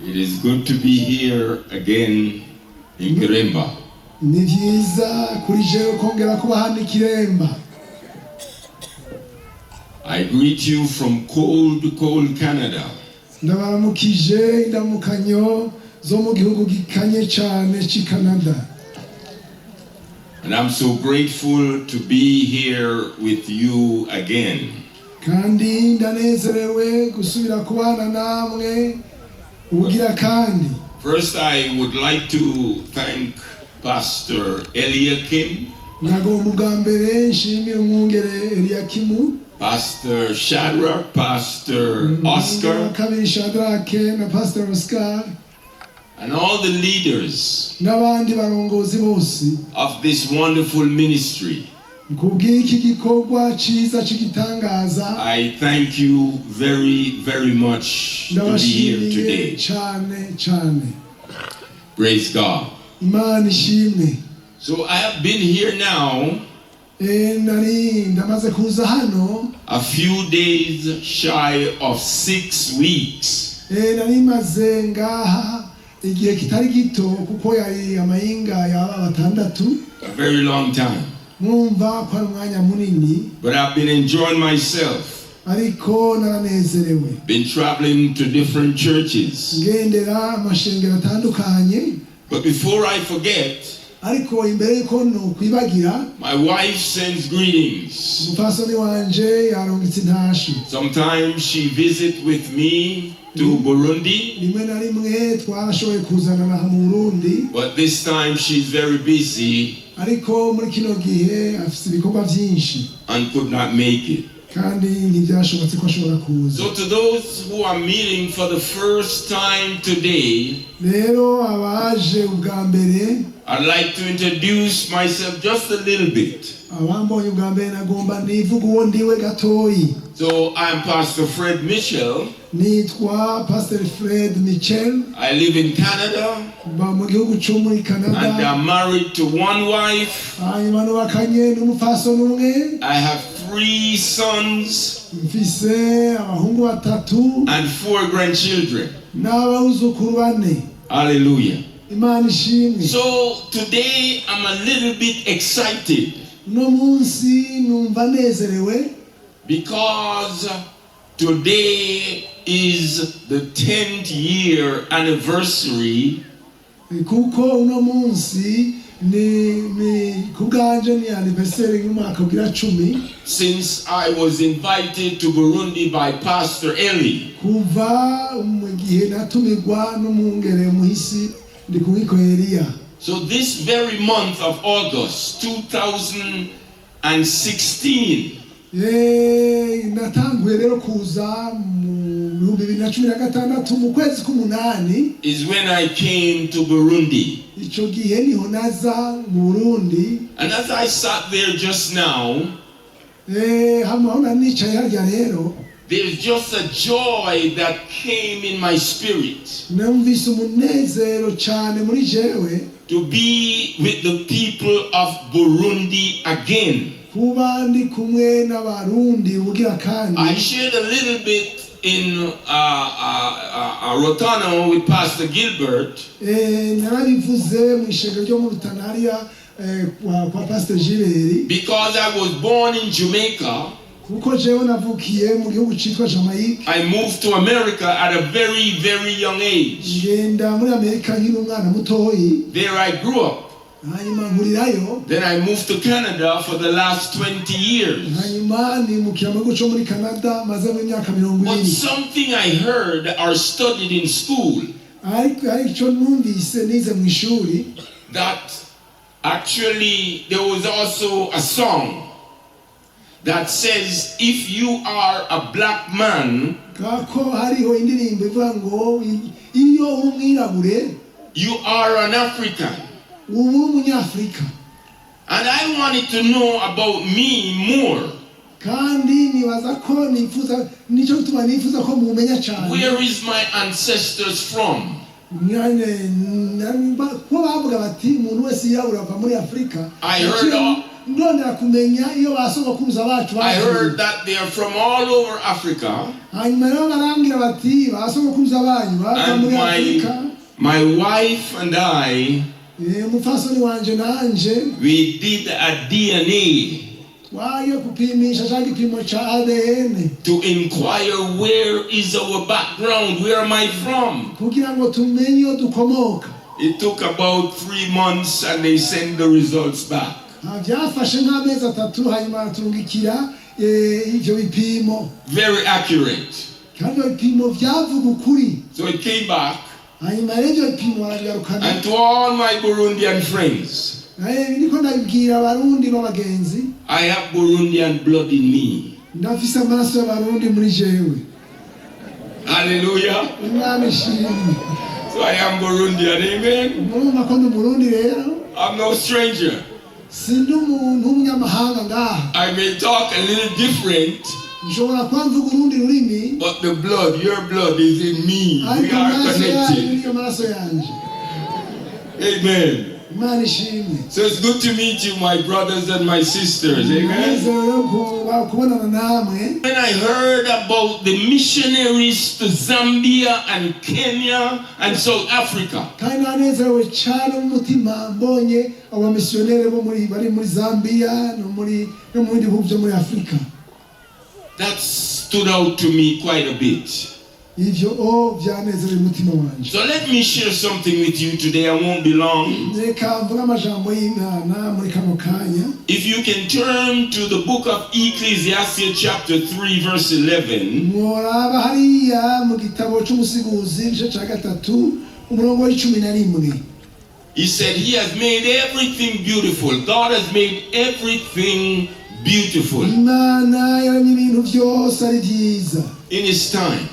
It is good to be here again in Kiremba. Ni byiza kuri jewe kongera kuba hano i Kiremba. I greet you from cold, cold Canada. Ndabaramukije indamukanyo zo mu gihugu gikanye cyane cy'i Canada. And I'm so grateful to be here with you again. Kandi ndanezerewe gusubira kubana namwe ubugira kandi. First, I would like to thank Pastor Eliakim, Nagomba ubwa mbere nshimira umwungere Eliyakimu, Pastor Shadrach, Pastor wa Oscar, kabiri Shadrake na Pastor Oscar, and all the leaders n'abandi barongozi bose of this wonderful ministry. Kubw'iki gikorwa cyiza cy'igitangaza. I thank you very, very much to be here Ndabashimiye today. Cyane cyane. Praise God. Imana ishimwe. So I have been here now Eh, nari ndamaze kuza hano a few days shy of 6 weeks. Eh, nari maze ngaha igihe kitari gito kuko yari amayinga yaba batandatu. A very long time. Mwumva ko ari umwanya munini. But I've been enjoying myself. Ariko naranezerewe. Been traveling to different churches. Ngendera amashengero atandukanye. But before I forget, Ariko imbere y'uko nokwibagira, my wife sends greetings. Umupfasoni wanje yarungitse intasho. Sometimes she visit with me to Burundi, Rimwe na rimwe twarashoboye kuzanana mu Burundi, but this time she's very busy ariko muri kino gihe afite ibikorwa byinshi and could not make it. Kandi ntibyashobotse ko ashobora kuza. So to those who are meeting for the first time today, Rero abaje ubwa mbere, I'd like to introduce myself just a little bit. Abambonye ubwa mbere, nagomba nivuga uwo ndiwe gatoyi. So I'm Pastor Fred Mitchell. Nitwa Pastor Fred Mitchell. I live in Canada Mba mu gihugu cyo muri Canada, and I'm married to one wife. Hanyuma nubakanye n'umupfasoni umwe. I have three sons Mfise abahungu batatu and four grandchildren. N'abuzukuru bane. Hallelujah. Imana ishimwe. So today I'm a little bit excited Uno munsi numva nezerewe because today is the 10th year anniversary kuko uno munsi ni ku bwanje ni anniversaire y'umwaka ugira 10 since I was invited to Burundi by Pastor Eli. Kuva mu gihe natumirwa n'umwungere muhisi Ndikunkiko Eliya. So this very month of August 2016, Eh, natanguye rero kuza mu 2016 mu kwezi k'umunani is when I came to Burundi. Icyo gihe niho naza mu Burundi. And as I sat there just now, Eh, hamwe aho nari nicaye harya rero, there's just a joy that came in my spirit numvise umunezero cyane muri jewe to be with the people of Burundi again. Kuba ndi kumwe n'Abarundi ubugira kandi. I shared a little bit in Rotana with Pastor Gilbert Eh, narabivuze mu ishengero ryo mu Rutana hariya eh, kwa Pastor Gilbert because I was born in Jamaica. Kuko jewe navukiye mu gihugu citwa Jamaica. I moved to America at a very, very young age. Ngenda muri Amerika nkiri umwana mutoyi. There I grew up. Hanyuma nkurirayo. Then I moved to Canada for the last 20 years. Hanyuma nimukira mu gihugu cyo muri Canada mazemo imyaka mirongo But ibiri. Something I heard or studied in school Ariko hari icyo numvise nize mu ishuri that actually there was also a song that says if you are a black man, ko hariho indirimbo ivuga ngo iyo uri umwirabure, you are an African. Uba uri umunyafurika. And I wanted to know about me more. Kandi nibaza ko nifuza nicyo gituma nifuza ko mumenya cyane. Where is my ancestors from? Mwene, ko bavuga bati umuntu wese yirabura ava muri Afurika. I heard all, Ndondera kumenya iyo ba sogokuruza bacu I heard bavuye. That they are from all over Africa. Hanyuma rero barambwira bati ba sogokuruza banyu bava And muri Afurika. my wife and I, Umupfasoni wanje nanje we did a DNA twagiye gupimisha cyangwa igipimo ca ADN to inquire where is our background, where am I from? Kugira ngo tumenye iyo dukomoka. It took about 3 months and they sent the results back. Ah, byafashe nk'amezi 3 hanyuma baratungikira ivyo bipimo. Very accurate. Kandi ibyo bipimo byavuga ukuri. So it came back, Hanyuma rero ibyo bipimo barabigarukana. And to all my Burundian friends, Niko ndabibwira Abarundi b'abagenzi, I have Burundian blood in me. Ndafise amaraso y'Abarundi muri jewe. Hallelujah. Imana ishimwe. So I am Burundian, amen. Murumva ko ndi Umurundi rero. I'm no stranger. Sindi umuntu w'umunyamahanga ngaha. I may talk a little different, Nshobora kuba mvuga urundi rurimi, but the blood, your blood is in me. We ariko are amaraso yanyu connected. niyo maraso yanje. Amen. Imana ishimwe. So it's good to meet you, my brothers and my sisters. Amen. Umunezero rero kubonana namwe. When I heard about the missionaries to Zambia and Kenya and South Africa, Kandi nanezerewe cyane mu mutima mbonye abo bamisiyoneri bo muri bari muri Zambia no mu bindi bihugu byo muri Afurika. That stood out to me quite a bit. Ivyo o byanezereye umutima wanje. So let me share something with you today. I won't be long. Reka mvuge amajambo y'Imana muri kano kanya. If you can turn to the book of Ecclesiastes, chapter 3, verse 11. Mworaba hariya mu gitabo c'Umusiguzi igice ca 3 umurongo wa 11. He said, "He has made everything beautiful." God has made everything beautiful Imana yaremye ibintu byose ari byiza in His time.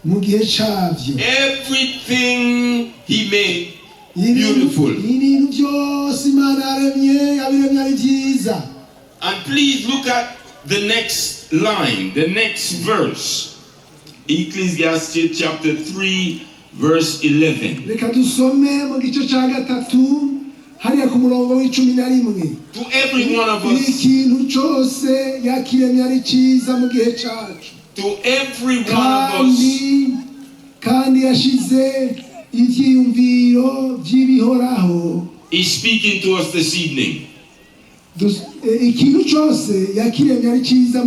Mu gihe cabyo. Everything He made Ibintu beautiful. Ibintu byose Imana yaremye yabiremye ari byiza. And please look at the next line, the next verse. Ecclesiastes chapter 3, verse 11. Reka dusome mu gice ca 3 hariya ku murongo wa 11. To every one of us, Ikintu cose yakiremye ari cyiza mu gihe cacu. To every one of us, Kandi yashize ivyiyumviro vy'ibihoraho. Is speaking to us this evening. Ikintu cose yakiremye ari cyiza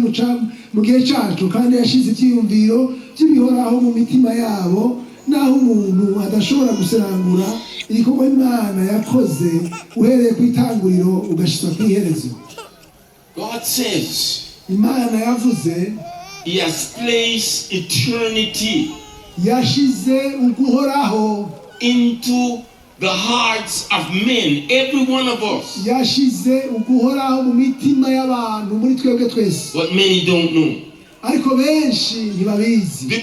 mu gihe cacu kandi yashize ivyiyumviro vy'ibihoraho mu mitima yabo naho umuntu adashobora guserangura igikorwa Imana yakoze uhereye ku itanguriro ugashitsa ku iherezo. God says Imana yavuze He has placed eternity yashize uguhoraho into the hearts of men, every one of us. Yashize uguhoraho mu mitima y'abantu muri twebwe twese. But many don't know. Ariko benshi ntibabizi. The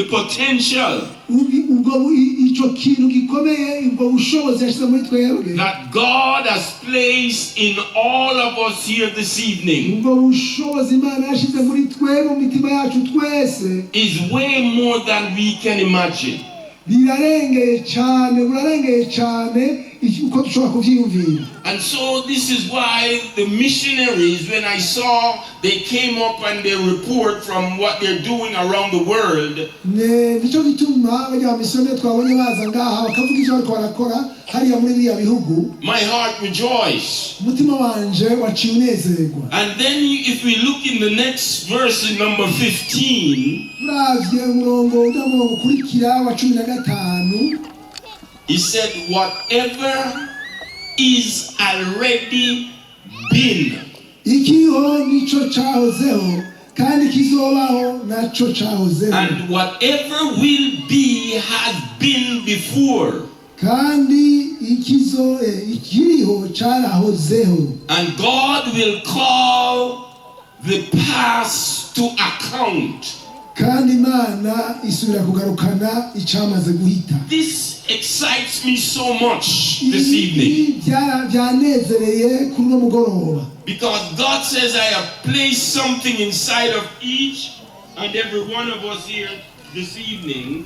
potential Ubwo ico kintu gikomeye ubwo bushobozi yashize muri twebwe that God has placed in all of us here this evening ubwo bushobozi Imana yashize muri twebwe mu mitima yacu twese is way more than we can imagine. Birarengeye cyane burarengeye cyane uko dushobora kuvyiyumvira. And so this is why the missionaries, when I saw they came up and they report from what they're doing around the world, Nico gituma barya bamisiyoneri twabonye baza ngaha bakavuga ivyo bariko barakora hariya muri biriya bihugu, my heart rejoiced. Umutima wanje waciye unezerwa. And then if we look in the next verse, in number 15, Turavye umurongo urya murongo ukurikira wa 15, he said, "Whatever is already been." Ikiriho nico cahozeho kandi kizobaho naco cahozeho. And whatever will be has been before. Kandi ikiriho carahozeho. And God will call the past to account. Kandi Imana isubira kugarukana icamaze guhita. This excites me so much this evening Ibi byanezereye kuri uno mugoroba because God says, "I have placed something inside of each and every one of us here this evening."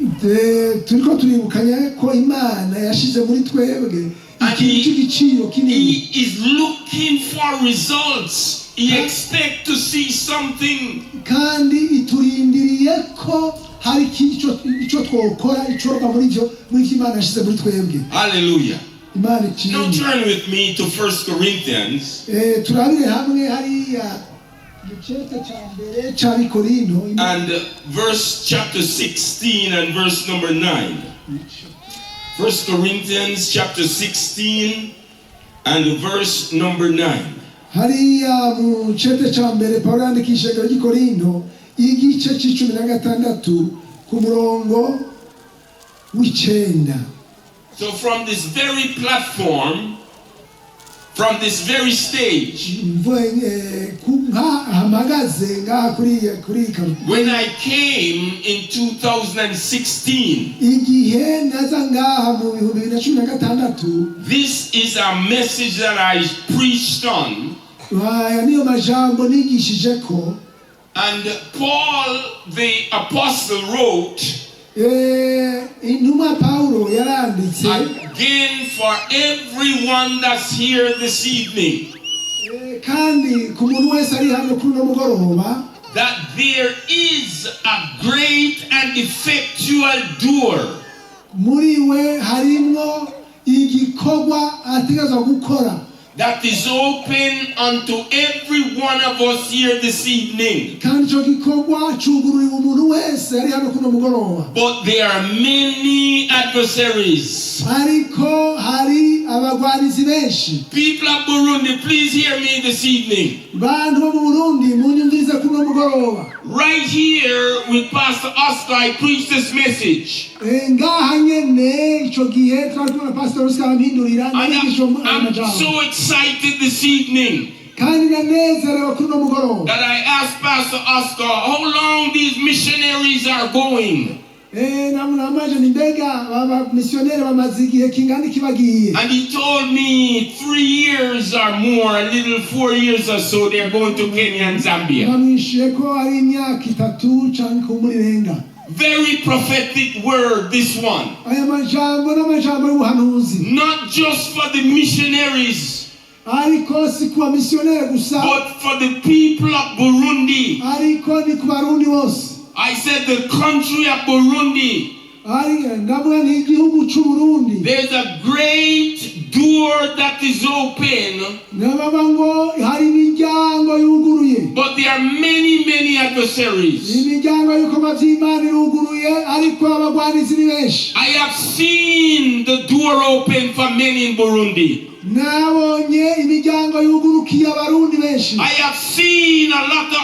Turiko turibukanya ko Imana yashize muri twebwe And ikintu cy'igiciro kinini. He is looking for results. He expects to see something. Kandi iturindiriye ko hari icyo twokora, icorwa muri ibyo Imana yashyize muri twebwe. Hallelujah. Imana Now ikindi. Turn with me to 1 Corinthians Turabire hamwe hariya mu cete cya mbere cy'Abikorino and verse chapter 16 and verse number 9. 1 Corinthians chapter 16 and verse number 9. Hariya mu cete cya mbere Pawulo yandikisha ishengero ry'i Korinto, igice c'icumi na gatandatu, ku murongo w'icenda. So from this very platform, from this very stage, Mvuye nka mpagaze ngaha kuri iyi when I came in 2016, igihe naza ngaha mu 2016, this is a message that I preached on. Aya niyo majambo nigishije ko. And Paul the apostle wrote Intumwa Pawulo yaranditse again for everyone that's here this evening kandi ku muntu wese ari hano kuri uno mugoroba that there is a great and effectual door muri we harimwo igikorwa ategerezwa gukora that is open unto every one of us here this evening. Kandi icyo gikorwa cugururiwe umuntu wese ari hano kuno mugoroba. But there are many adversaries. Ariko hari abagwanizi benshi. People of Burundi, please hear me this evening. Bantu bo mu Burundi, munyumvirize kuno mugoroba. Right here with Pastor Oscar, I preached this message. Ngaha nyene ico gihe twari kumwe na Pastor Oscar ampindurira And narigisha I'm, ayo I'm majambo. so excited this evening Kandi ndanezerewe kuri uno mugoroba that I asked Pastor Oscar how long these missionaries are going. Namaje ni mbega abamisiyoneri bamaze igihe kingana iki bagiye? And he told me 3 years or more, a little 4 years or so, they're going to Kenya and Zambia. Bamwishuye ko ari imyaka 3 canke kumurirenga. Very prophetic word, this one. Aya majambo n'amajambo y'ubuhanuzi. Not just for the missionaries, Ariko si ku bamisiyoneri gusa, but for the people of Burundi. ariko ni ku Barundi bose. I said the country of Burundi. Ari ndavuga ni igihugu c'Uburundi. There's a great door that is open, Nababa ngo hari imiryango yuguruye, but there are many, many adversaries. Imiryango y'ibikorwa vy'Imana iruguruye, ariko abagwanizi ni benshi. I have seen the door open for many in Burundi. Nabonye imiryango yugurukiye Abarundi benshi. I have seen a lot of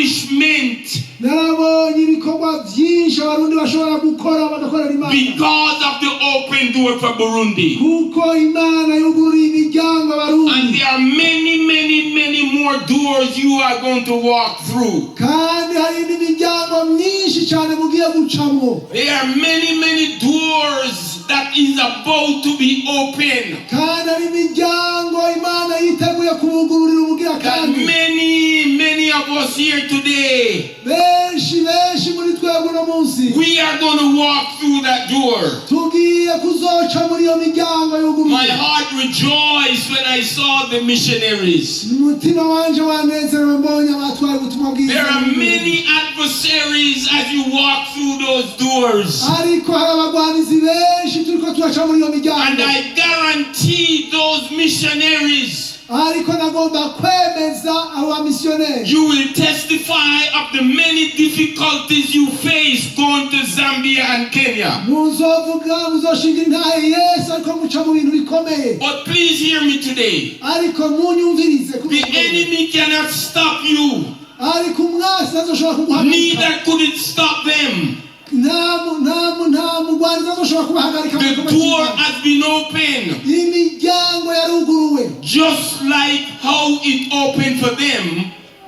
accomplishment Narabonye ibikorwa byinshi Abarundi bashobora gukora bagakorera Imana because of the open door for Burundi. kuko Imana yugururiye imiryango And Abarundi. there are many, many, many more doors you are going to walk through. Kandi hari n'imiryango myinshi cyane mugiye gucamwo. There are many, many doors that is about to be open. Kandi hari imiryango Imana yiteguye kubugururira ubugira That kandi many, many of us here today, benshi benshi muri twebwe uno munsi we are going to walk through that door. Tugiye kuzoca muri iyo miryango My yuguruye. heart rejoiced when I saw the missionaries. Umutima wanje wanezerewe mbonye abatwaye ubutumwa bwiza. There are many adversaries as you walk through those doors. Ariko hari abagwanizi benshi turiko turaca muri iyo And miryango. I guarantee those missionaries, Ariko nagomba kwemeza abo bamisiyoneri, you will testify of the many difficulties you face going to Zambia and Kenya. Muzovuga, muzoshinga intahe Yesu ariko muca mu bintu bikomeye. But please hear me today. Ariko munyumvirize kuri The uyu mugoroba. Enemy cannot stop you. Ariko umwasi ntazoshobora kuguhagarika. Neither could it stop them. Nta mugwanizi azoshobora kubahagarika mu The gikorwa door cy'Imana. Has been opened. Imiryango yaruguruwe. Just like how it opened for them,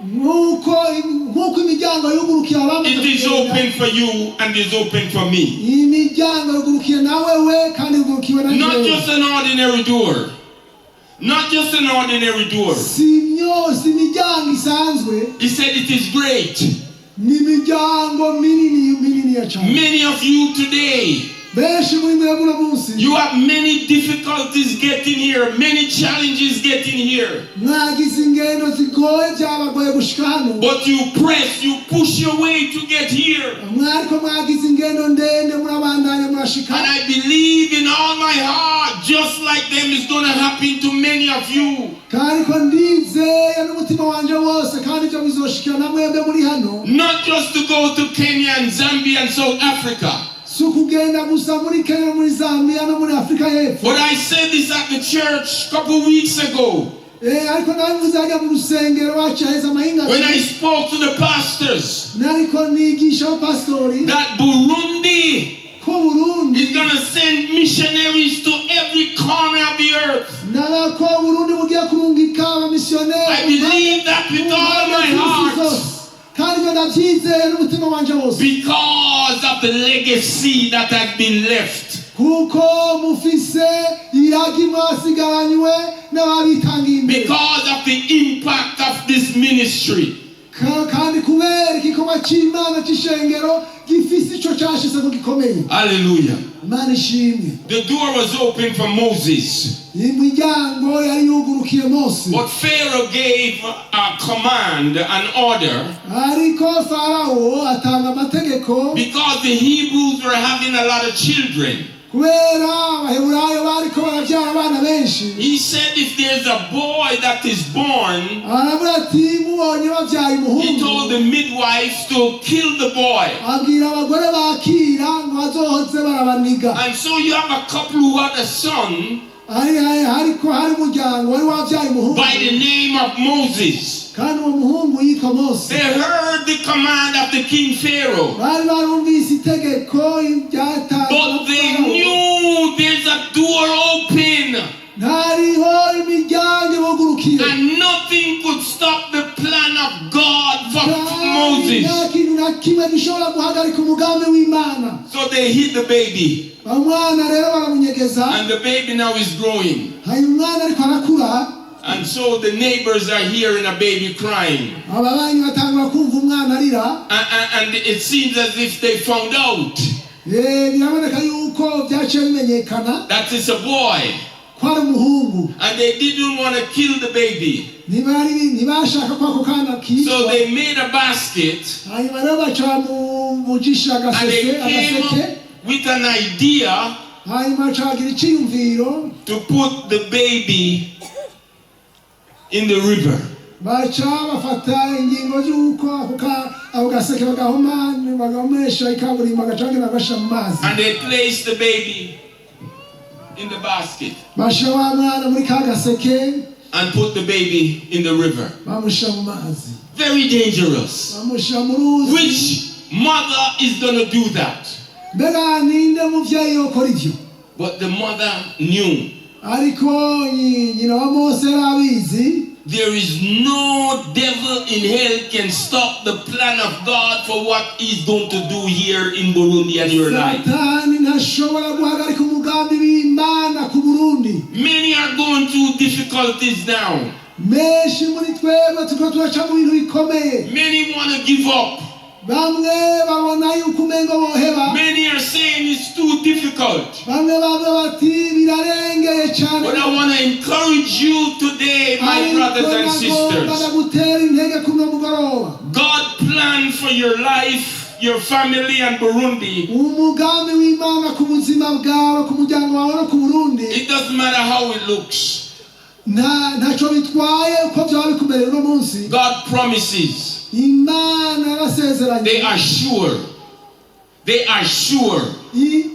Nk'uko imiryango yugurukiye abamaze it is kugenda, open for you and is open for me. Imiryango yugurukiye nawe we kandi yugurukiwe na Not jewe. just an ordinary door. Not just an ordinary door. Si imiryango isanzwe. He said it is great. Ni imiryango minini minini ya cyane. Many of you today, Benshi muri mwebwe uno munsi, you have many difficulties getting here, many challenges getting here. Mwagize ingendo zigoye, byabagoye gushika hano. But you press, you push your way to get here. Mwariko mwagize ingendo ndende, murabandanya murashika. And I believe in all my heart, just like them, is going to happen to many of you. Kandi ko ndizeye n'umutima wanje wose, kandi ibyo bizoshikira na mwebwe muri hano. Not just to go to Kenya and Zambia and South Africa. Si ukugenda gusa muri Kenya, muri Zambia no muri Afurika y'Epfo. But I said this at the church a couple weeks ago Eh, ariko nabivuze hajya mu rusengero wacu haheze amahinga when I spoke to the pastors nariko nigisha abapasitori that Burundi ko Burundi is going to send missionaries to every corner of the earth. Nabako Burundi bugiye kurungika abamisiyoneri I believe that with all my heart kandi ibyo ndabyizeye n'umutima wanje wose because of the legacy that has been left. Kuko mufise iragi mwasigaranywe n'ababitangiye imbere. Because of the impact of this ministry. Kandi kubera igikorwa cy'Imana cy'ishengero gifise ico cyashyize ko gikomeye. Hallelujah. Imana ishimwe. The door was open for Moses. Imiryango yari yugurukiye Mose. But Pharaoh gave a command, an order, Ariko Farawo atanga amategeko because the Hebrews were having a lot of children. Kubera Abaheburayo bariko barabyara abana benshi. He said if there's a boy that is born, Aravuga ati mubonye babyaye he told umuhungu, the midwives to kill the boy. abwira abagore bakira ngo bazohoze barabaniga. And so you have a couple who had a son Ariko hari umuryango wari wabyaye umuhungu by the name of Moses. kandi uwo muhungu yitwa Mose. They heard the command of the king Pharaoh, Bari barumvise itegeko ryatanzwe na but they Farawo. Knew there's a door open Hariho imiryango ibugurukiye and nothing could stop the plan of God for kandi Moses. nta kintu na kimwe gishobora guhagarika umugambi w'Imana. So they hid the baby, Umwana rero baramunyegeza. And the baby now is growing. Hanyuma umwana ariko arakura. And so the neighbors are hearing a baby crying. Ababanyi batangura kumva umwana arira. And it seems as if they found out Eh, biraboneka yuko byaciye bimenyekana that it's a boy. Ko ari umuhungu. And they didn't want to kill the baby. Ntibari ntibashaka ko ako kana kicwa. So they made a basket Hanyuma rero baca bamujisha and agaseke they came agaseke up with an idea hanyuma baca bagira icyiyumviro to put the baby in the river. Baca bafata ingingo y'uko ako gaseke bagahoma bagahomesha ikaburimbo bagaca bagenda bagashyira mu mazi. And they placed the baby in the basket Bashyira wa mwana muri ka gaseke and put the baby in the river. Bamushyira mu mazi. Very dangerous. Bamushyira mu ruzi. Which mother is going to do that? Mbega ninde muvyeyi yokora ivyo? But the mother knew Ariko nyina wa Mose yari abizi there is no devil in hell can stop the plan of God for what he's going to do here in Burundi and your life. Satani ntashobora guhagarika umugambi w'Imana ku Burundi. Many are going through difficulties now. Menshi muri twebwe turiko turaca mu bintu bikomeye. Many want to give up. Bamwe babona yuko umengo boheba. Many are saying it's too difficult. Bamwe bamwe bati birarengeye cyane. But I want to encourage you today, my Ariko brothers and nagomba sisters. Gutera intege kuno mugoroba. God planned for your life, your family, and Burundi. Umugambi w'Imana ku buzima bwawe, ku muryango wawe no ku Burundi. It doesn't matter how it looks. Ntaco bitwaye uko byaba bikumereye uno munsi. God promises. Imana yarasezeranye. They are sure. They are sure.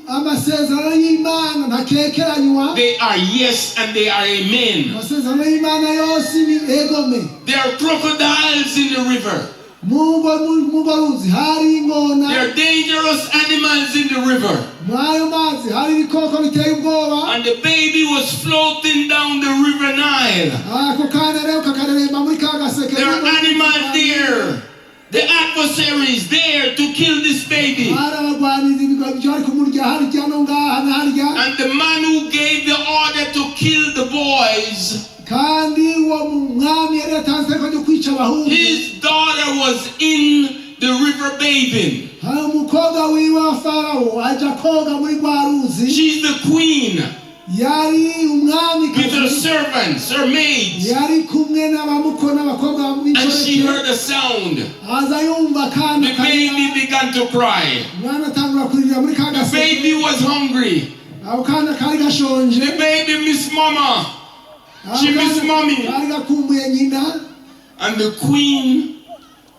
Amasezerano y'Imana ntakekeranywa. They are yes and they are amen. Amasezerano y'Imana yose ni egome. There are crocodiles in the river. Murwo ruzi hari ingona. There are dangerous animals in the river. Muri ayo mazi hari ibikoko biteye ubwoba. And the baby was floating down the river Nile. Ako kana rero kakareremba muri ka gaseke. There are animals there. The adversary is there to kill this baby. Hari abagwanizi ibyo bari kumurya harya no ngaha na harya. And the man who gave the order to kill the boys, Kandi uwo mwami yari yatanze itegeko ryo kwica abahungu, his daughter was in the river bathing. Hari umukobwa wiwe wa Farawo Farawo aja koga muri rwa ruzi. She's the queen Yari umwami with her servants, her maids. Yari kumwe n'abamuko n'abakobwa And she b'inshoreke. Heard a sound. Aza yumva akana The baby karira. Began to cry. Umwana atangura kurira muri ka The gaseke. Baby was hungry. Ako kana kari gashonje. The baby missed mama. Ako She missed kana mommy. kari gakumbuye nyina. And the queen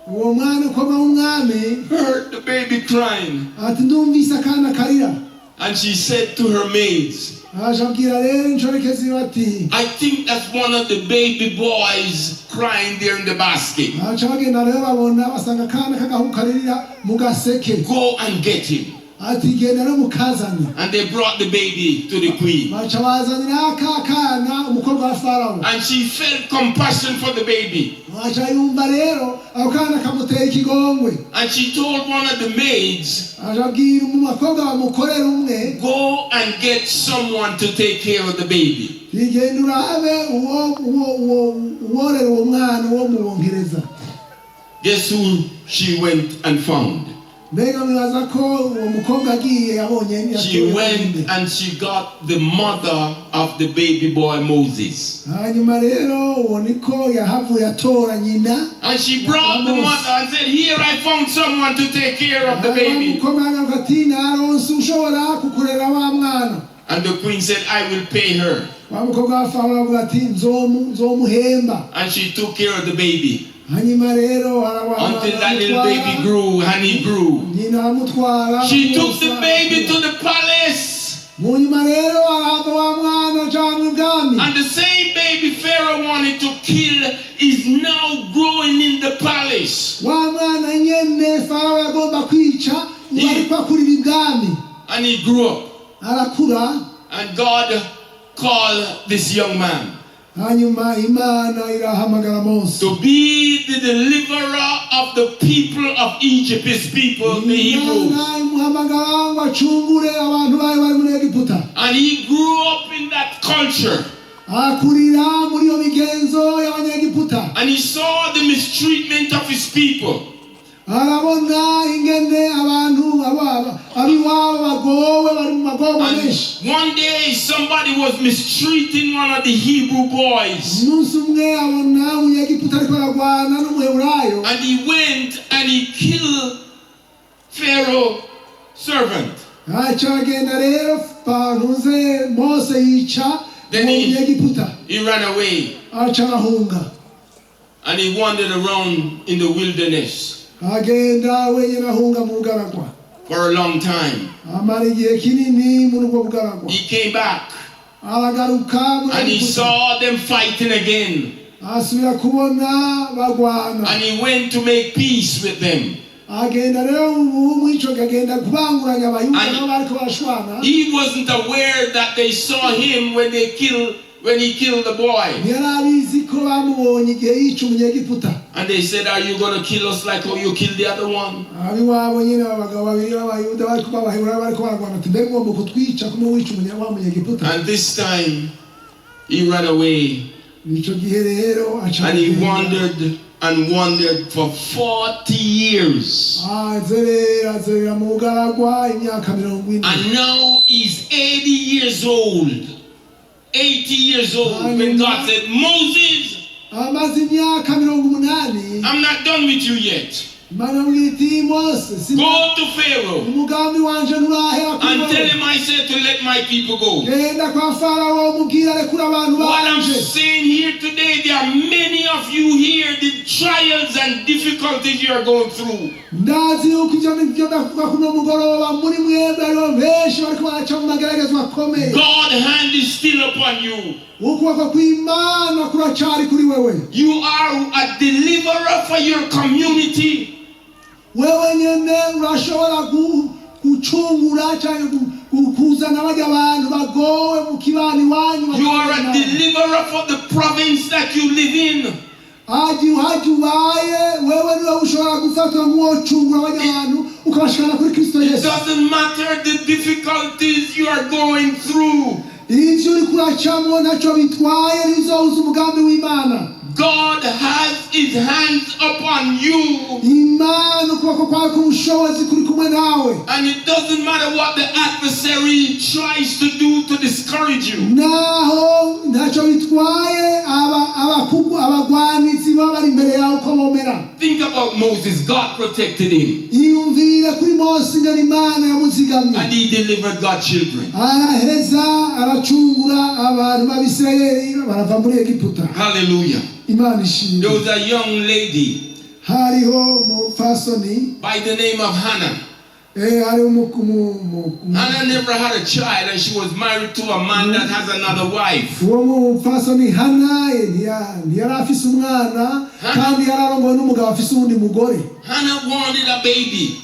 Uwo mwana ukoma w'umwami heard the baby crying. Ati ndumvise akana karira. And she said to her maids, Aje abwira rero inshoreke ziwe ati "I think that's one of the baby boys crying there in the basket. Baca bagenda rero babona basanga akana k'agahungu karirira mu gaseke. Go and get him." Ati genda rero mukazane. And they brought the baby to the queen. Baca bazanira ka kana umukobwa wa Farawo. And she felt compassion for the baby. Baca yumva rero ako kana kamuteye ikigongwe. And she told one of the maids, Aja abwira umukobwa bamukorera umwe "Go and get someone to take care of the baby." Genda urabe uwo uwo uwo uworera uwo mwana uwo muwongereza. Guess who she went and found? Mbega mwibaza ko uwo mukobwa agiye yabonye She yatoye went nde? And she got the mother of the baby boy Moses. Hanyuma rero uwo niko yahavuye atora nyina. And she brought the mother and said, "Here, I found someone to take care of the baby." Umukobwa aravuga ati naronse ushobora kukurera wa mwana. And the queen said, "I will pay her." Wa mukobwa wa Farawo aravuga ati nzomu nzomuhemba. And she took care of the baby Hanyuma rero until that little baby grew and he grew. Nyina aramutwara. She took the baby to the palace. Mu nyuma rero arahava wa mwana ajanwa ibwami. And the same baby Pharaoh wanted to kill is now growing in the palace. Wa mwana nyene Farawo yagomba kwica ngo ariko akurira ibwami. And he grew up. Arakura. And God called this young man Hanyuma Imana irahamagara Mose to be the deliverer of the people of Egypt, his people, the Hebrews. Imana imuhamagara ngo acungure abantu bayo bari muri Egiputa. And he grew up in that culture. Akurira muri iyo migenzo y'Abanyegiputa. And he saw the mistreatment of his people. Arabona ingene abantu ab'iwabo bagowe bari mu magorwa And menshi. One day somebody was mistreating one of the Hebrew boys. Umunsi umwe abona umunyegiputa ariko aragwana n'Umuheburayo. And he went and he killed Pharaoh's servant. Aca agenda rero bantuze Mose yica Then uwo munyegiputa. He ran away Aca arahunga. And he wandered around in the wilderness Agenda wenyine ahunga mu bugaragwa for a long time. Amara igihe kinini muri ubwo bugaragwa. He came back Aragaruka muri and he Egiputa. Saw them fighting again. Asubira kubona bagwana. And he went to make peace with them. Agenda rero ubu muri ico gihe agenda kubanguranya Abayuda And nabo bariko barashwana. he wasn't aware that they saw him when he killed the boy. Ntiyari abizi ko bamubonye igihe yica umunyegiputa. And they said, "Are you gonna kill us like how you killed the other one?" Abiwabo nyine abagabo babiri b'Abayuda bariko b'Abaheburayo bariko baragwana ati mbega ugomba kutwica kumwe wica wa munyegiputa. And this time he ran away Ico gihe rero aca and he aragenda. Wandered and wandered for 40 years. Azerera azerera mu bugaragwa imyaka 40. And now he's 80 years old. 80 years old when God said, "Moses, Amaze imyaka 80. I'm not done with you yet. Imana amubwira iti Mose Go to Pharaoh umugambi wanje nturahera kuri and tell wewe. Him I said to let my people go." Genda kwa Farawo umubwire arekure abantu What I'm banje. Saying here today, there are many of you here, the trials and difficulties you are going through. Ndazi yuko ibyo nibyo ndavuga kuno mugoroba muri mwebwe hariho benshi bariko baraca mu mageragezwa akomeye. God's hand is still upon you. Ukuboko kw'Imana kuracari kuri wewe. You are a deliverer for your community. Wewe nyene urashobora gucungura cyangwa kuzana barya bantu bagowe mu kibano iwanyu. You are a deliverer for the province that you live in. Haji haji ubaye wewe niwe ushobora gufatwa nk'uwocungura barya bantu ukabashikana kuri Kristo It Yesu. Doesn't matter the difficulties you are going through. Ivyo uriko uracamwo ntaco bitwaye ntibizobuza umugambi w'Imana. God has his hands upon you. Imana ukuboko kwawe k'ubushobozi kuri kumwe nawe. And it doesn't matter what the adversary tries to do to discourage you. Naho ntacyo bitwaye abagwanizi baba bari imbere yawe uko bomera. Think about Moses. God protected him. Yiyumvire kuri Mose ingene Imana yamuzigamye. And he delivered God's children. Araheza aracungura abantu b'Abisirayeli barava muri Egiputa. Hallelujah. Imana ishimwe. There was a young lady Hariho umupfasoni by the name of Hannah. Hariho Hannah never had a child, and she was married to a man that has another wife. Uwo mupfasoni Hana ntiyari afise umwana kandi yararongowe n'umugabo afise uwundi mugore. Hannah wanted a baby.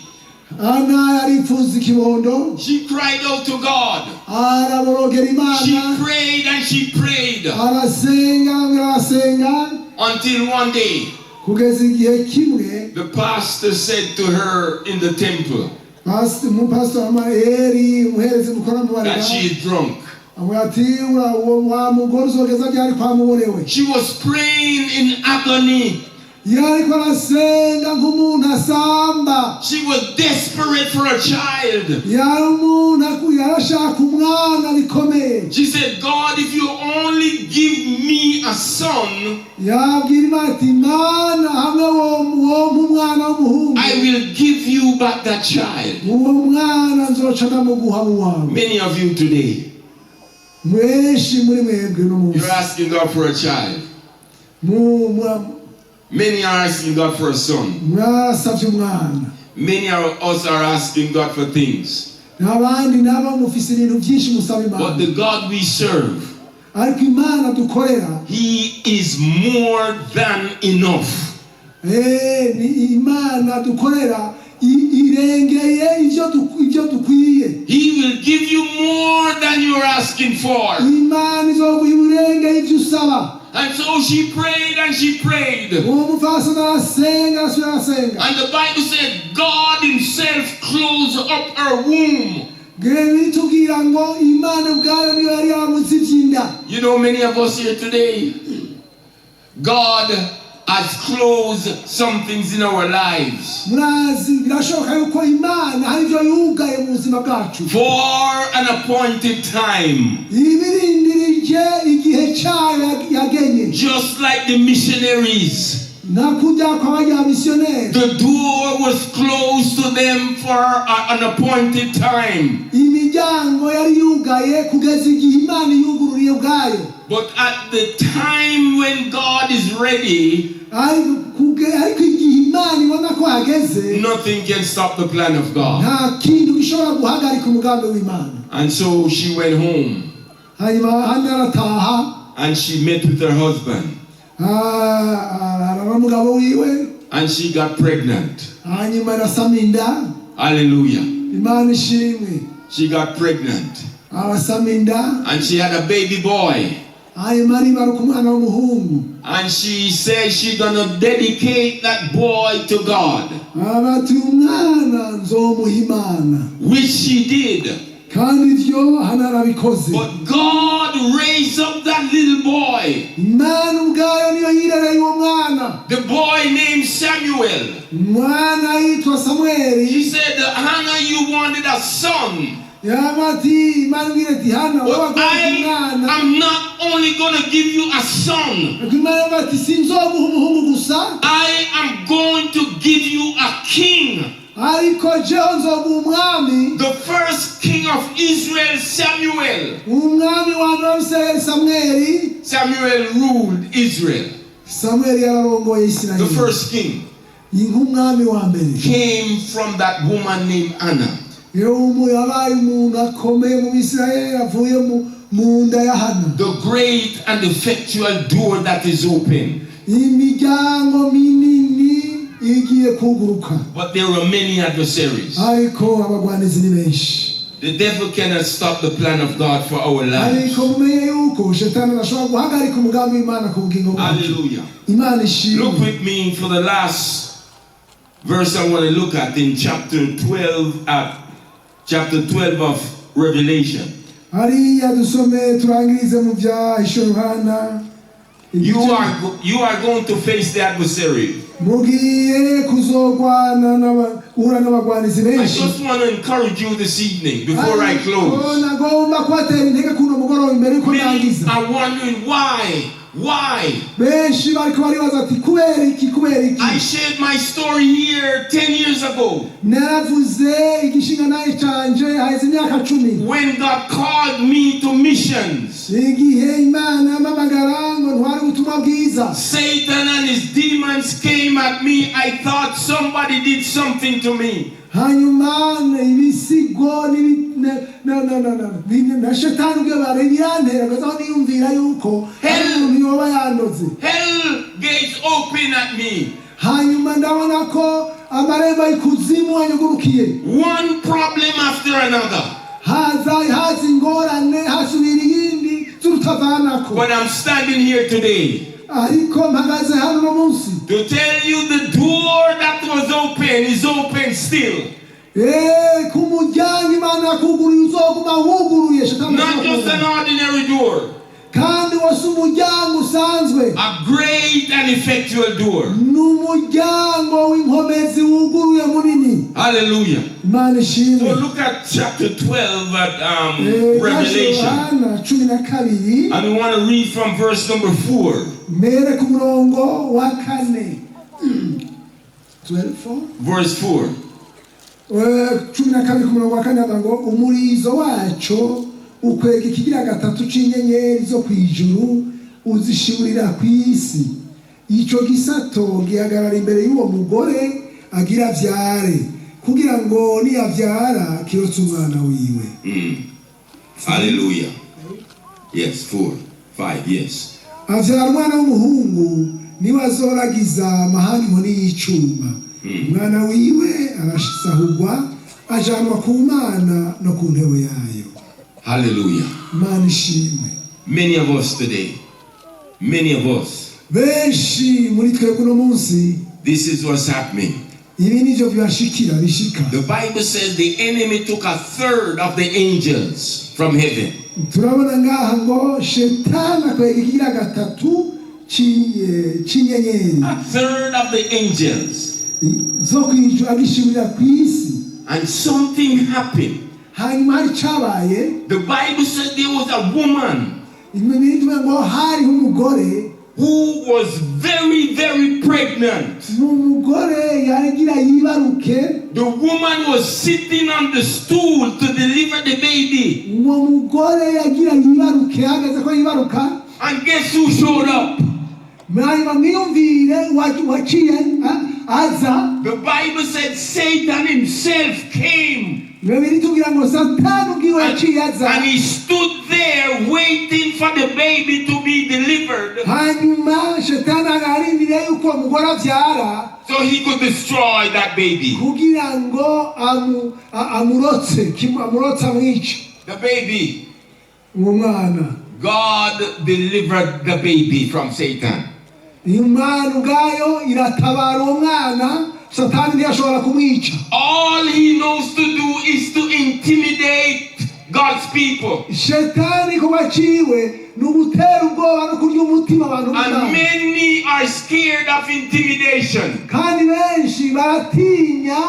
Hana yaripfuza ikibondo. She cried out to God. Araborogera Imana. She prayed and she prayed Arasenga arasenga until one day kugeza igihe kimwe the pastor said to her in the temple umupasitori Eri umuherezi mukuru amubarira that she is drunk. Amubwira ati uwo wa mugore uzogeza ryari kwamuborewe. She was praying in agony. Yariko arasenga nk'umuntu asamba. She was desperate for a child. Yari umuntu yarashaka umwana bikomeye. She said, "God, if you only give me a son, Yabwira Imana ati Imana hamwe wompa umwana w'umuhungu I will give you back that child." uwo mwana nzoca ndamuguha mu wawe. Many of you today, Mwenshi muri mwebwe uno munsi you're asking God for a child. Many are asking God for a son. Mwasavye umwana. Many of us are asking God for things. N'abandi nabo mufise ibintu byinshi musaba But Imana. the God we serve, Ariko Imana dukorera He is more than enough. Ni Imana dukorera irengeye ibyo dukwiye. He will give you more than you're asking for. Imana izoguha ibirengeye ibyo usaba. And so she prayed and she prayed. Uwo mupfasoni arasenga arasubira arasenga. And the Bible said God Himself closed up her womb. Bitubwira ngo Imana ubwayo niyo yari yaramuzivye inda. You know, many of us here today, God has closed some things in our lives Murazi birashoboka yuko Imana hari ibyo yugaye mu buzima bwacu for an appointed time. Ibirindirije igihe cyayo yagenye. Just like the missionaries, Nka kurya kw'abanyamisiyoneri the door was closed to them for an appointed time. Imiryango yari yugaye kugeza igihe Imana iyugururiye ubwayo. But at the time when God is ready, Ariko igihe Imana ibona ko hageze nothing can stop the plan of God. Nta kintu gishobora guhagarika umugambi w'Imana. And so she went home Hanyuma Hana arataha and she met with her husband arara n'umugabo wiwe and she got pregnant. Hanyuma arasama inda. Hallelujah. Imana ishimwe. She got pregnant Arasama inda and she had a baby boy. Hanyuma aribaruka umwana w'umuhungu. And she said she's gonna dedicate that boy to God, Ati umwana nzomuha Imana. Which she did. Kandi ibyo Hana arabikoze. But God raised up that little boy, Imana ubwayo niyo yirereye uwo mwana. The boy named Samuel. Umwana yitwa Samweli. He said, "Hannah, you wanted a son. Yaba ati Imana ibwira ati Hana wowe But wagomba I umwana. Am not only going to give you a son, Ariko Imana yavuga ati sinzoguha umuhungu gusa I am going to give you a king." Ariko jeho nzoguha umwami. The first king of Israel, Samuel. Umwami wa mbere w'Abisirayeli Samweli. Samuel ruled Israel. Samweli yararongoye The Isirayeli. first king Nk'umwami wa mbere came from that woman named Anna. Iyo yabaye umuntu akomeye mu Bisirayeli avuye mu nda ya Hana. The great and effectual door that is open. Imiryango minini igiye kuguruka. But there are many adversaries. Ariko abagwanizi ni benshi. The devil cannot stop the plan of God for our lives. Ariko mumenye yuko shetani adashobora guhagarika umugambi w'Imana ku bugingo bwacu. Hallelujah. Imana Look ishimwe. With me for the last verse I want to look at in chapter 12 at chapter 12 of Revelation. Hariya dusome turangirize mu bya Yohana You are going to face the adversary. Mugiye kuzogwana guhura n'abagwanizi I benshi. Just want to encourage you this evening before I Ariko close. nagomba kubatera intege kuno mugoroba imbere yuko Many ndangiza. are wondering why. Why? Benshi bariko baribaza ati kubera iki, kubera iki? I shared my story here 10 years ago. Naravuze igishingantahe canje haheze imyaka 10. When God called me to missions, Igihe Imana yampamagara ngo ntware ubutumwa bwiza, Satan and his demons came at me. I thought somebody did something to me. Hanyuma ibisigo na shetani ubwe bare birantera aho niyumvira yuko hari umuntu yoba yandoze. Hell gates open at me. Hanyuma ndabona ko amarembo y'ikuzimu anyugurukiye. One problem after another. Haza haza ingorane hasubira iyindi z'urutavanako. But I'm standing here today Ariko mpagaze hano uno munsi to tell you the door that was open is open still. Eh, ku muryango Imana yakuguruye uzoguma wuguruye shetani Not just an ashobora. Ordinary door, Kandi wose umuryango usanzwe, a great and effectual door. Ni umuryango w'inkomezi wuguruye munini. Hallelujah. Imana ishimwe. So look at chapter 12 at Eh, Revelation. Yohana 12. And we want to read from verse number 4. Mere ku murongo wa kane. 12. Verse 4. Eh, 12 ku murongo wa kane havuga ngo umurizo waco ukwega ikigira gatatu c'inyenyeri zo kw'ijuru uzishiburira kw'isi. Ico gisato gihagarara imbere y'uwo mugore agira avyare kugira ngo niyavyara kirotse umwana wiwe. Hallelujah. Yes, 4. 5, yes. Avyara umwana w'umuhungu niwe azoragiza amahanga inkoni y'icuma. Umwana wiwe arasahurwa ajanwa ku Mana no ku ntebe yayo. Hallelujah. Imana ishimwe. Many of us today, many of us, Benshi muri twebwe uno munsi, this is what's happening. Ibi nivyo bibashikira bishika. The Bible says the enemy took a third of the angels from heaven. Turabona ngaha ngo shetani akwega ikigira gatatu c'inyenyeri A third of the angels. Zo kw'ijuru agishibira kw'isi. And something happened. Hanyuma hari cabaye. The Bible said there was a woman Bibiliya ivuga ngo hariho umugore who was very, very pregnant. Ni umugore yagira yibaruke. The woman was sitting on the stool to deliver the baby. Uwo mugore yagira yibaruke hageze ko yibaruka. And guess who showed up? Hanyuma mwiyumvire waciye aza. The Bible said Satan himself came. Bibiliya itubwira ngo Satani ubwiwe yaciye aza. And he stood there waiting for the baby to be delivered Hanyuma shetani arindiriye yuko uwo mugore avyara so he could destroy that baby. Kugira ngo amurotse amurotse amwice. The baby. Uwo mwana. God delivered the baby from Satan. Imana ubwayo iratabara uwo mwana Satani ntiyashobora kumwica. All he knows to do is to intimidate God's people. Shetani kuba ciwe ni ugutera ubwoba no kurya umutima abantu And b'Imana. Many are scared of intimidation. Kandi benshi baratinya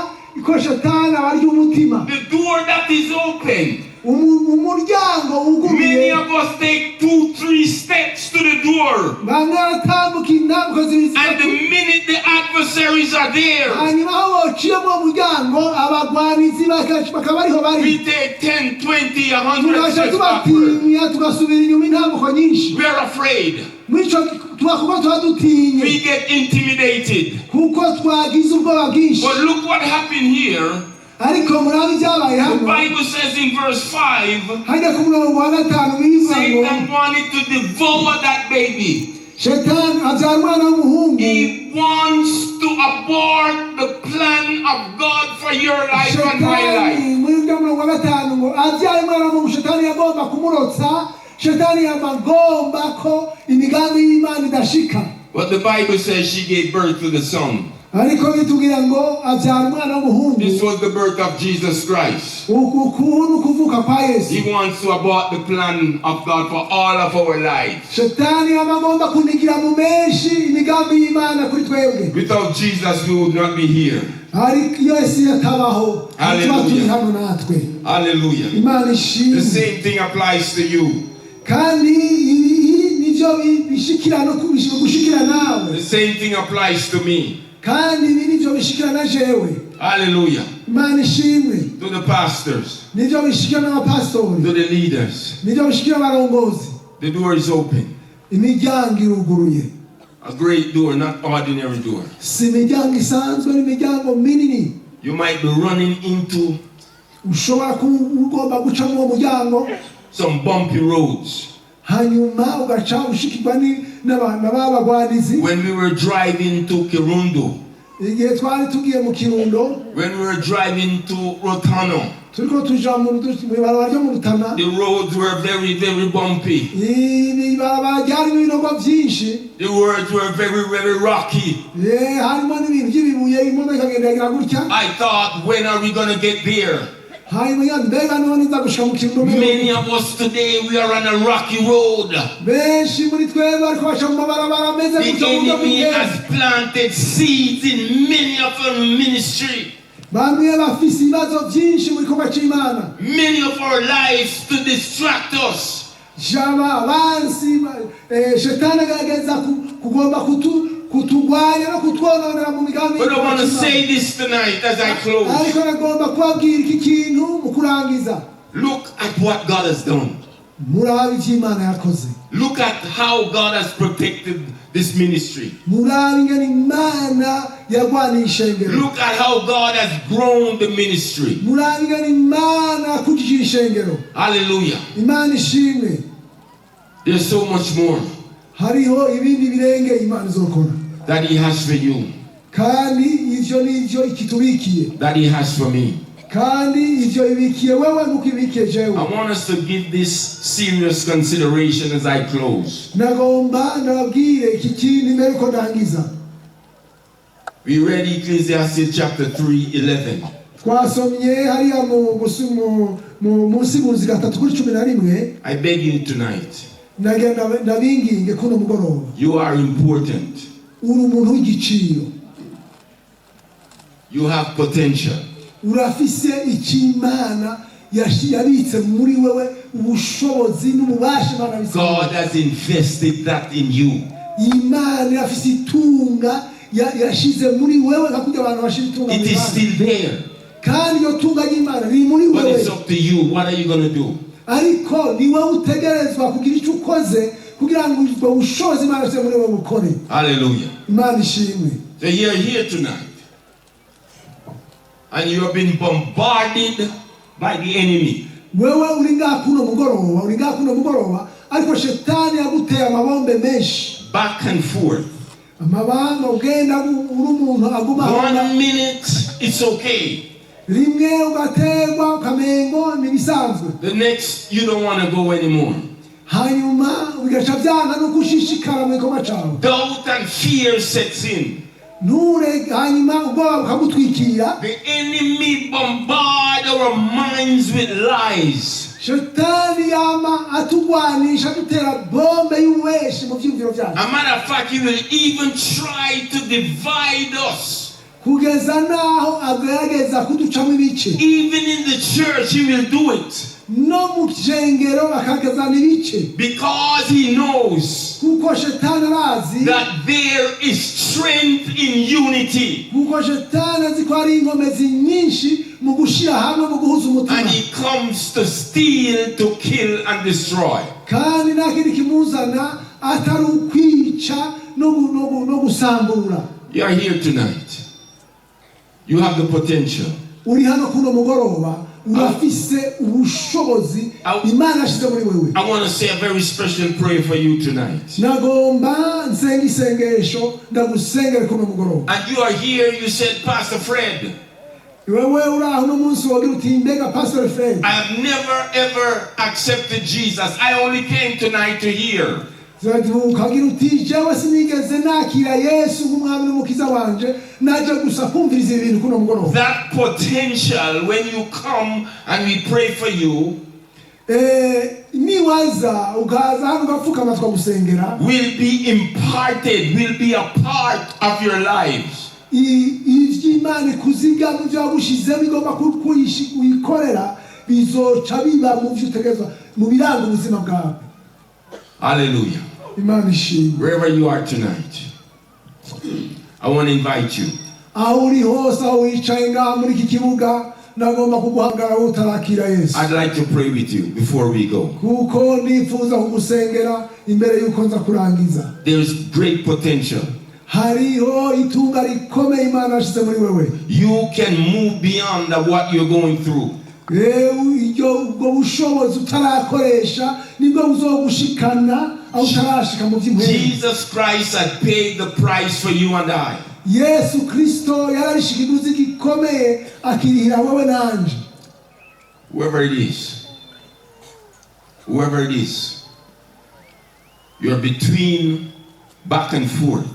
ko shetani abarya umutima. The door that is open. Umuryango wuguruye. Many of us take two, three steps to the door. Bamwe baratambuka intambuko zibiri And the zitatu. Minute the adversaries are there, Hanyuma aho bociye muri uwo muryango abagwanizi bakaba ariho bari, we take 10, 20, 100 tugaca steps backward. tubatinya tugasubira inyuma intambuko nyinshi. We are afraid. Muri ico tuba kuko tuba dutinye. We get intimidated. Kuko twagize ubwoba bwinshi. But look what happened here. Ariko murabe ibyabaye The hano. Bible says in verse 5, Hajya ku murongo wa gatanu bivuga ngo Satan wanted to devour that baby. Shetani abyara umwana w'umuhungu. He wants to abort the plan of God for your life and my life. Shetani muri urya murongo wa gatanu ngo abyaye umwana w'umuhungu shetani yagomba kumurotsa. Shetani yagomba ko imigambi y'Imana idashika. But the Bible says she gave birth to the Son. Ariko bitubwira ngo abyara umwana w'umuhungu. This was the birth of Jesus Christ. Uku ni ukuvuka kwa Yesu. He wants to abort the plan of God for all of our lives. Shetani aba agomba kunigira mu menshi imigambi y'Imana kuri twebwe. Without Jesus, we would not be here. Ariko iyo Yesu yatabaho, tuba turi hano natwe. Hallelujah. Imana The ishimwe. same thing applies to you. Kandi ibi nibyo bishikira no gushikira nawe. The same thing applies to me. Kandi ibi nibyo bishikira na jewe. Hallelujah. Imana ishimwe. To the pastors, Nibyo bishikira n'abapasitori, to the leaders. nibyo bishikira abarongozi. The door is open. Imiryango iruguruye. A great door, not ordinary door. Si imiryango isanzwe, ni imiryango minini. You might be running into Ushobora kuba ugomba guca muri uwo muryango, some bumpy roads. Hanyuma ugaca ushikirwa na ba bagwanizi. When we were driving to Kirundo, Igihe twari tugiye mu Kirundo, when we were driving to Rotana, turiko tuja mu ibarabara ryo mu Rutana, the roads were very, very bumpy. Ibarabara ryarimo ibinogo byinshi. The roads were very, very rocky. Eh, harimo n'ibintu by'ibibuye, imodoka ikagenda igira gutya. I thought, when are we going to get there? Hanyuma ya mbega none nza gushika mu Kirundo mbega? Many of us today, we are on a rocky road. Benshi muri twebwe ariko baca mu mabarabara ameze The gutya mu buryo enemy bw'ubwenge. has planted seeds in many of our ministry, Bamwe bafise ibibazo byinshi mu gikorwa c'Imana, many of our lives to distract us. Jaba abansi shetani agerageza kugomba kutugwanya no kutwononera mu migambi But I y'igikorwa want to c'Imana. say this tonight as I close. Ariko nagomba kubabwira iki kintu mu kurangiza. Look at what God has done. Murabe ivyo Imana yakoze. Look at how God has protected this ministry. Murabe ingene Imana yarwaniye ishengero. Look at how God has grown the ministry. Murabe ingene Imana yakujije ishengero. Hallelujah. Imana ishimwe. There's so much more Hariho ibindi birenge Imana izokora, that He has for you, kandi ivyo nivyo ikitubikiye, that He has for me. Kandi ivyo ibikiye wewe nkuko ibikiye jewe. I want us to give this serious consideration as I close. Nagomba ndababwire iki kintu imbere uko ndangiza. We read Ecclesiastes chapter 3 11. Twasomye hariya mu Nsiguzi 3:11. I beg you tonight, Nagira ndabinginge kuno mugoroba. you are important. Uri umuntu w'igiciro. You have potential. Urafise icyo Imana yabitse muri wewe, ubushobozi n'ububasha Imana yabitse muri God wewe. has invested that in you. Imana irafise itunga yashize muri wewe nka kurya abantu bashira itunga It mu is Imana. still there. Kandi iryo tunga ry'Imana riri muri But wewe. it's up to you. What are you going to do? Ariko ni wowe utegerezwa kugira icyo ukoze kugira ngo ubwo bushobozi Imana yashyize muri wowe bukore. Hallelujah. Imana ishimwe. So you're here tonight. And you have been bombarded by the enemy. Wewe uri ngaha kuno mugoroba, uri ngaha kuno mugoroba, ariko shetani yaguteye amabombe menshi. Back and forth. Amabanga ugenda uri umuntu aguma One minute, it's okay. Rimwe ugaterwa ukamengo ni ibisanzwe. The next, you don't want to go anymore. Hanyuma bigaca byanga nuko ushishikara mu gikorwa cawe. Doubt and fear sets in. Nture hanyuma ubwoba bukagutwikira. The enemy bombard our minds with lies. Shetani yama atugwanisha, adutera bombe y'ububeshi mu vyiyumviro vyacu. A matter of fact, he will even try to divide us. Kugeza naho agerageza kuducamo ibice. Even in the church, he will do it. No mu shengero akagezana ibice. Because he knows Kuko shetani arazi that there is strength in unity. Kuko shetani azi ko hari inkomezi nyinshi mu gushyira hamwe, mu guhuza umutima. And he comes to steal, to kill, and destroy. Kandi nta kindi kimuzana atari ukwica no gusambura. You are here tonight. You have the potential. Uri hano kuno mugoroba, urafise ubushobozi Imana yashyize muri wewe. I want to say a very special prayer for you tonight. Nagomba nsenga isengesho ndagusengere kuno mugoroba. And you are here, you said, "Pastor Fred, Wewe uri aho uno munsi wogira uti mbega Pastor Fred, I have never ever accepted Jesus. I only came tonight to hear." Ukagira uti: "Jewe sinigeze nakira Yesu nk'umwami n'umukiza wanje, naje gusa kumviriza ibi bintu kuno mugoroba." That potential, when you come and we pray for you, Niwaza ukaza hano ugapfukama tukagusengera, will be imparted, will be a part of your lives. Ivy'Imana ikuziga mu vyo wagushizemo igomba kuyikorera bizoca biba mu vyo utegerezwa, mu biranga ubuzima bwawe. Hallelujah. Imana ishimwe. Wherever you are tonight, I want to invite you. Aho uri hose, aho wicaye ngaha muri iki kibuga, nagomba kuguhamagara wowe utarakira Yesu. I'd like to pray with you before we go. Kuko ndifuza kugusengera imbere y'uko nza kurangiza. There's great potential. Hariho itunga rikomeye Imana yashyize muri wewe. You can move beyond what you're going through. Rero iryo ubwo bushobozi utarakoresha nibwo buzogushikana aho utarashika mu by'impwemu. Jesus Christ had paid the price for you and I. Yesu Kristo yararishe ikiguzi gikomeye akirihira wowe nanje. Whoever it is, whoever it is, you're between back and forth.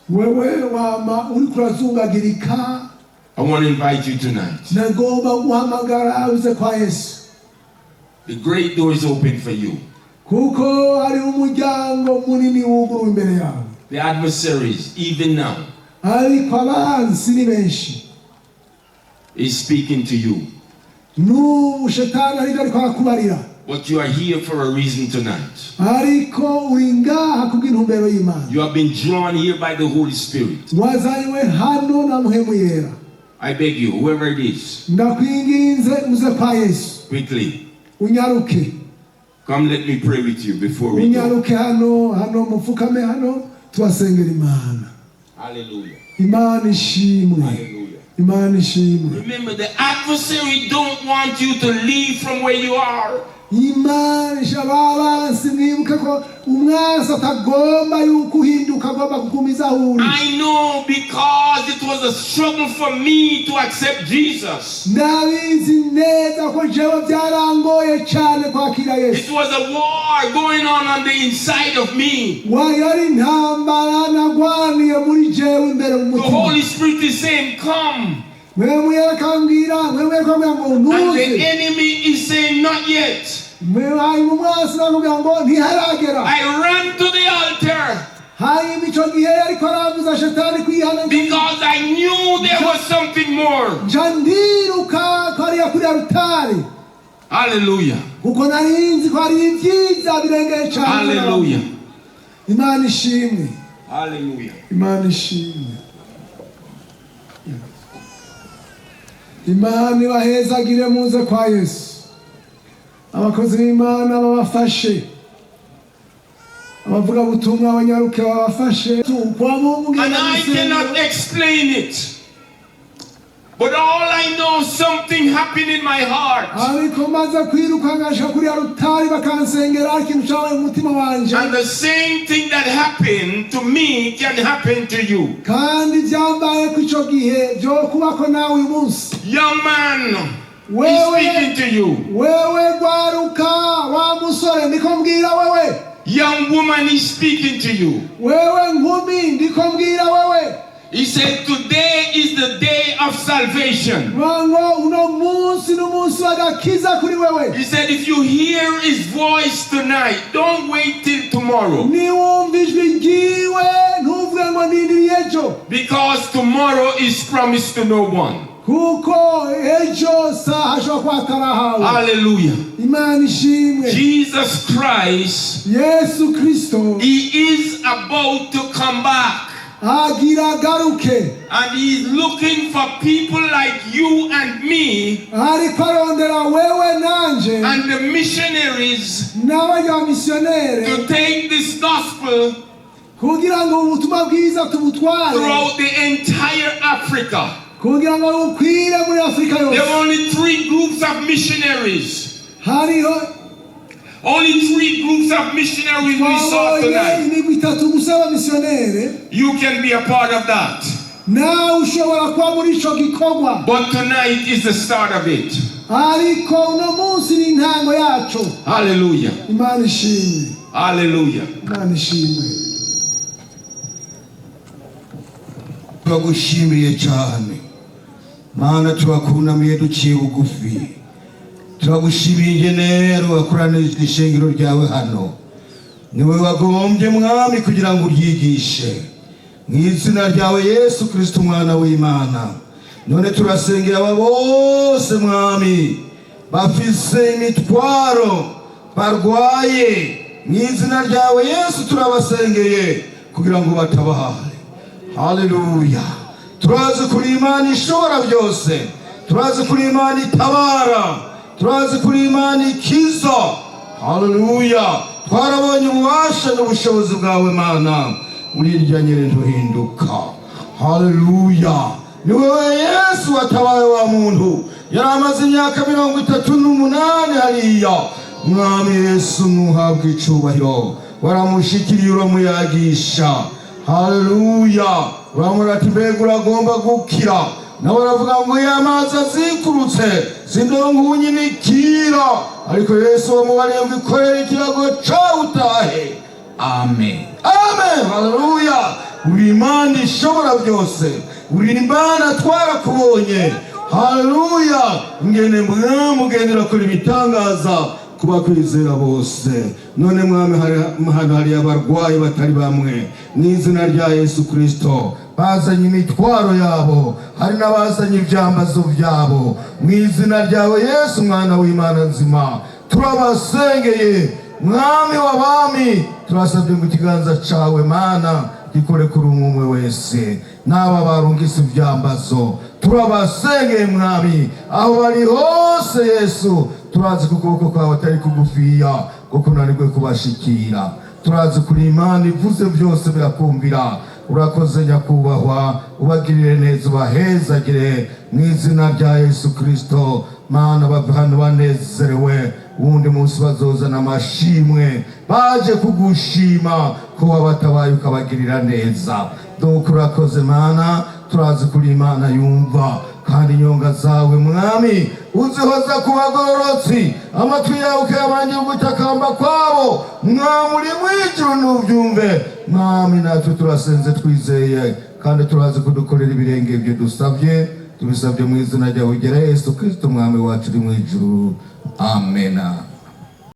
Wewe wama uriko urazungagirika. I want to invite you tonight. Nagomba guhamagara uze kwa Yesu. The great door is open for you. Kuko hariho umuryango munini wuguruwe imbere yawe. The adversaries, even now, Ariko abansi ni benshi. is speaking to you. N'ubu shetani aribyo ariko arakubarira. But you are here for a reason tonight. Ariko uri ngaha kubw'intumbero y'Imana. You have been drawn here by the Holy Spirit. Wazanywe hano na Mpwemu Yera. I beg you, whoever it is, Ndakwinginze uze kwa Yesu. Quickly, Unyaruke. come, let me pray with you before we go. Unyaruke hano, hano mupfukame hano tubasengera Imana. Hallelujah. Imana ishimwe. Hallelujah. Imana ishimwe. Remember, the adversary don't want you to leave from where you are. Imana abansi, mwibuke ko umwansi atagomba yuko uhinduka, agomba kugumiza aho uri. I know because it was a struggle for me to accept Jesus. Ndabizi neza ko jewe byarangoye cyane kwakira It Yesu. Was a war going on the inside of me. Yari intambara nagwaniye muri jewe imbere mu The mutima. Holy Spirit is saying, "Come." Mpwemu Yera akambwira, Mpwemu Yera akambwira ngo And the ntuze. enemy is saying, "Not yet." Hanyuma umwansi nakubwira ngo ntiharagera. I ran to the altar Hanyuma icyo gihe ariko arambuza shetani kwihana, because I knew there was something more. Nja ndiruka kariya kuri arutari. Hallelujah. Kuko nari nzi ko hari ibyiza birengeye cyane. Hallelujah. Imana ishimwe. Hallelujah. Imana ishimwe. Imana ibahezagire, muze kwa Yesu. Abakozi b'Imana babafashe, abavugabutumwa abanyaruke babafashe kwa Mungu. And I cannot explain it. But all I know, something happened in my heart. Ariko maze kwiruka ngasha kuri arutari bakansengera, ikintu cyabaye mu mutima wanje. And the same thing that happened to me can happen to you. Kandi byambaye ko icyo gihe byo kubako nawe uyu munsi. Young man, he's Wewe, speaking to you. Wewe gwaruka, wa musore, ndiko mbwira wewe. Young woman, he's speaking to you. Wewe nkumi, ndiko mbwira wewe. He said, "Today is the day of salvation." Ngo uno munsi ni umunsi w'agakiza kuri wewe. He said, "If you hear his voice tonight, don't wait till tomorrow." Niwumva ijwi ryiwe, ntuvuge ngo ndindiriye ejo. Because tomorrow is promised to no one. Kuko ejo saha ashobora kuba atarahawe. Hallelujah. Imana ishimwe. Jesus Christ, Yesu Kristo, he is about to come back. Agira agaruke. And he's looking for people like you and me Ariko arondera wewe nanje and the missionaries n'abanyamisiyonere to take this gospel kugira ngo ubutumwa bwiza tubutware throughout the entire Africa. Kugira ngo bukwire muri Afurika There yose. were only three groups of missionaries. Hariho Only three groups of missionaries we saw twabonye tonight. imigwi itatu gusa y'abamisiyonere. You can be a part of that. Nawe ushobora kuba muri ico gikorwa. But tonight is the start of it. Ariko uno munsi ni intango yaco. Hallelujah. Imana ishimwe. Hallelujah. Imana ishimwe. Turagushimiye cyane Mana, turakunamiye duciye bugufi. Turagushimiye ingenero wakoranije ishengero ryawe hano. Niwe wagombye, Mwami, kugira ngo uryigishe mu izina ryawe Yesu Kirisito, umwana w'Imana. None turasengera aba bose, Mwami, bafise imitwaro, barwaye. Mu izina ryawe Yesu turabasengeye kugira ngo batabare. Haleluya! Turazi kuri Imana ishobora byose, turazi kuri Imana itabara, turazi kuri Imana ikiza. Haleluya! Twarabonye ububasha n'ubushobozi bwawe, Mana. Urirya nyine ntuhinduka. Haleluya! Ni wowe Yesu watabaye wa muntu yari amaze imyaka 38 hariya. Mwami Yesu, ntuhabwe icubahiro. Waramushikiriye, uramuyagisha. Haleluya! Uramubwira ati: "Mbega uragomba gukira?" Nawe aravuga ngo: "Iyo amazi azikurutse sindonka uwunyinikira." Ariko Yesu wamubariye ngo: "Ikorere ikirago cawe utahe." Amen, amen, haleluya! Uri Imana ishobora byose, uri Imana, twarakubonye. Haleluya! Ngene Mwami ugenda urakora ibitangaza kuba kwizera bose. None Mwami, hano hari abarwayi batari bamwe. Mu izina rya Yesu Kirisito, bazanye imitwaro yabo, hari n'abazanye ibyambazo byabo. Mu izina ryawe Yesu, umwana w'Imana nzima, turabasengeye. Mwami w'abami, turasabye ngo ikiganza cawe, Mana, gikore kuri umwe umwe wese. N'aba barungise ibyambazo, turabasengeye, Mwami, aho bari hose. Yesu, turazi ko ukuboko kwawe atari kugufiya ngo kunanirwe kubashikira. Turazi kuri Imana ivuze byose birakumvira. Urakoze Nyakubahwa, ubagirire neza, ubahezagire mu izina rya Yesu Kirisito. Mana, bave hano banezerewe. Uwundi munsi bazozana amashimwe baje kugushima ko wabatabaye ukabagirira neza. Nuko urakoze Mana, turazi kuri Imana yumva, kandi inyonga zawe, Mwami, uzihoza ku bagororotsi, amatwi yawe ukayabangira ugutakamba kwabo. Mwami uri mwijuru, nubyumve. Mwami, natwe turasenze twizeye, kandi turazi kudukorera ibirenge ibyo dusabye. Tubisabye mu izina ryawe ugera Yesu Kristo, Mwami wacu uri mu ijuru. Amena.